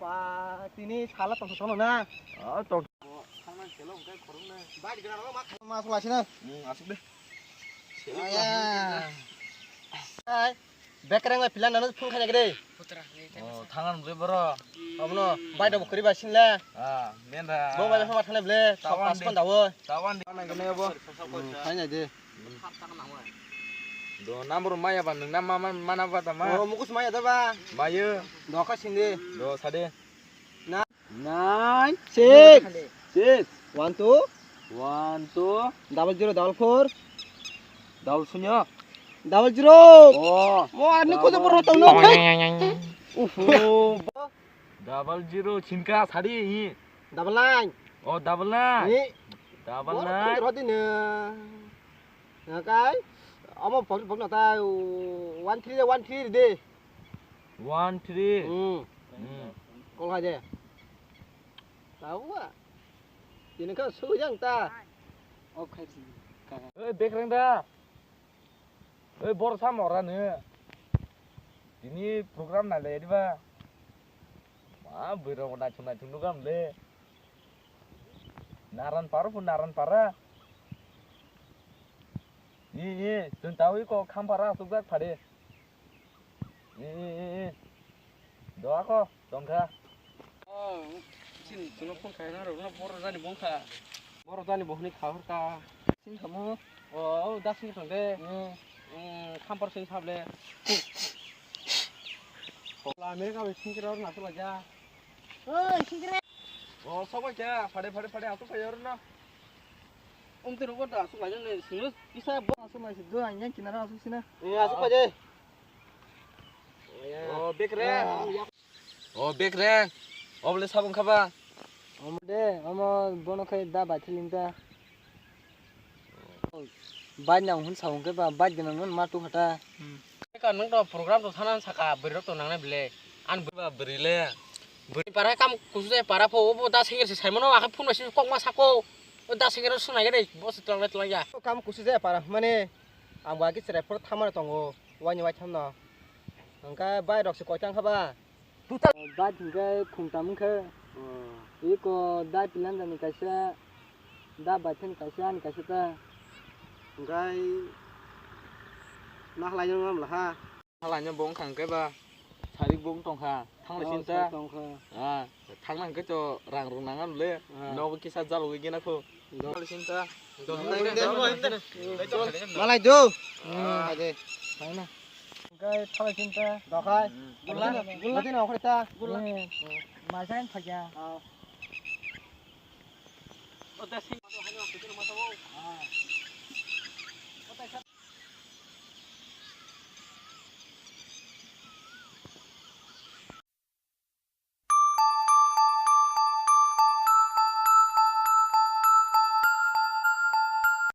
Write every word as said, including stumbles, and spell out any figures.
Ba, tini sala tongsa tono na. Ah, tong. Thangna selo hwnkhe khoroknwi. Bai gra ma ma ma sala sina. Hmm, asuk de. Aya. Ai, bekreng bai pilan nanu phung khanya gede. Oh, thangan bole boro. Abono bai da bukri bai sinle. Ah, menra. Bo bai phama thane ble. Tawan de. Pas pon dawo. Tawan de. Nang kene bo. Hmm, khanya de. Do number maya ba nung na ma ma mana ba ta ma. Oh, mukus maya da ba. Mayo. Do kha sindi. Do sade. Na. Nine. Six. Six. One two. One two. Double zero double four. Double shunyo. Double zero. Oh. Mo ani ko double. Double zero chinka sadi hi. Double nine. Oh, double nine. Ni. Double nine. Rodi ne. Nakai. Amo pok pok na ta one three one three de. One three. Hmm. Hmm. Kol haje. Tawa. Tini kau sujang ta. Off khai. Oi, bekreng da. Oi, bor sa mora ne. Tini program na le diba. Ma bwrwi rok naithok naithok nukha mle. Naran paro pho naran para. Ni ni chwng tawi ko kham para asukjak phade. Ni ni ni ni. Doa ko tongkha. Oh, sin chwngno phone khaina rokno boro jani bongkha. Boro jani bohni khahorkha. Sin khamu. Oh, oh, dasni thangde. Hmm. Hmm, khampar sin sable. America bai singkira oro nasu laja. Oi, singkira. Oh, sobai kya, phade phade phade asu khayo oro na. Umte rogo da asu laja ne sunu kisa bo asu lai sidu ang yang kinara asu sina. Eh, asu khaje. Oh, bek re. Oh, bek re. Obole sabung khaba. Omo de, omo bono khai da bathilin ta. Bike nang hun sa hwnkhe ba bike gwnang no ma tu khata. Hmm. Ka nwng to program to thana saka bwrwi rok to nangnai bwle. An bwrwi ba bwrwi le. Bwrwi para kam kusu jai para pho obo da sengel se saimano akhe phone bai se kok ma sako. O da sengel rok sunai gede bo se twlang twlang ya. Kam kusu jai para mane ang ba ki chwrai phor thamani tongo. Waini wai thamno. Hwnkhe bike rok se koi tang kha ba. Bike hwnkhe khungtam wngkhe. Oh. Iko da pilanjani kaisa, da baithani kaisa, ani kaisa ta. Hwnkhe nakhwlaino wng mlaha. Nakhwlaino bo wngkha hwnkhe ba, sarik bo wng tongkha. Thangla sinta. Oh, tongkha. Ah, thangna hwnkhe to rang rung nang le. Ah. Nogo kisa jalogwi gena kho. Malai do. Hmm, ade. Thangna. Kai thalai sinta. Dokhai. Gula. Gula. Gula. Gula. Maisang phagya. Ah.